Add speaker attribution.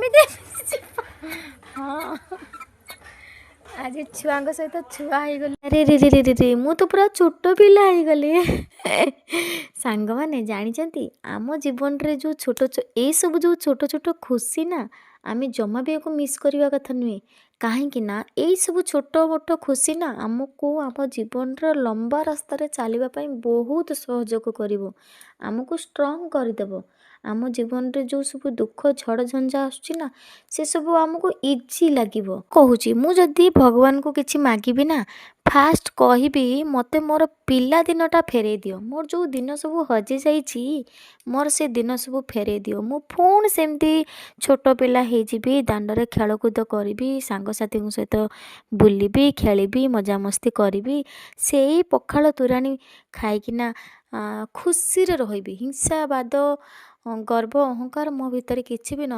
Speaker 1: ଏମିତି ଏମିତି। ହଁ, ଆଜି ଛୁଆଙ୍କ ସହିତ ଛୁଆ ହେଇଗଲି। ଆରେ ରେ ରେ ରେ ରେ, ମୁଁ ତ ପୁରା ଛୋଟ ପିଲା ହେଇଗଲି। ସାଙ୍ଗମାନେ, ଜାଣିଛନ୍ତି, ଆମ ଜୀବନରେ ଯେଉଁ ଛୋଟ ଏଇସବୁ ଯେଉଁ ଛୋଟ ଛୋଟ ଖୁସି ନା, ଆମେ ଜମା ବି ୟାକୁ ମିସ୍ କରିବା କଥା ନୁହେଁ। କାହିଁକି ନା ଏଇସବୁ ଛୋଟ ମୋଟ ଖୁସି ନା ଆମକୁ ଆମ ଜୀବନର ଲମ୍ବା ରାସ୍ତାରେ ଚାଲିବା ପାଇଁ ବହୁତ ସହଯୋଗ କରିବ, ଆମକୁ ଷ୍ଟ୍ରଙ୍ଗ କରିଦେବ। ଆମ ଜୀବନରେ ଯେଉଁ ସବୁ ଦୁଃଖ ଝଡ଼ ଝଞ୍ଜା ଆସୁଛି ନା, ସେସବୁ ଆମକୁ ଇଜି ଲାଗିବ। କହୁଛି, ମୁଁ ଯଦି ଭଗବାନଙ୍କୁ କିଛି ମାଗିବି ନା, ଫାଷ୍ଟ କହିବି, ମୋତେ ମୋର ପିଲାଦିନଟା ଫେରେଇ ଦିଅ। ମୋର ଯେଉଁ ଦିନ ସବୁ ହଜିଯାଇଛି, ମୋର ସେ ଦିନ ସବୁ ଫେରେଇ ଦିଅ। ମୁଁ ପୁଣି ସେମିତି ଛୋଟ ପିଲା ହେଇଯିବି, ଦାଣ୍ଡରେ ଖେଳକୁଦ କରିବି, ସାଙ୍ଗସାଥିଙ୍କ ସହିତ ବୁଲିବି, ଖେଳିବି, ମଜାମସ୍ତି କରିବି, ସେଇ ପଖାଳ ତୋରାଣି ଖାଇକିନା ଖୁସିରେ ରହିବି। ହିଂସାବାଦ, ଗର୍ବ, ଅହଙ୍କାର ମୋ ଭିତରେ କିଛି ବି ନ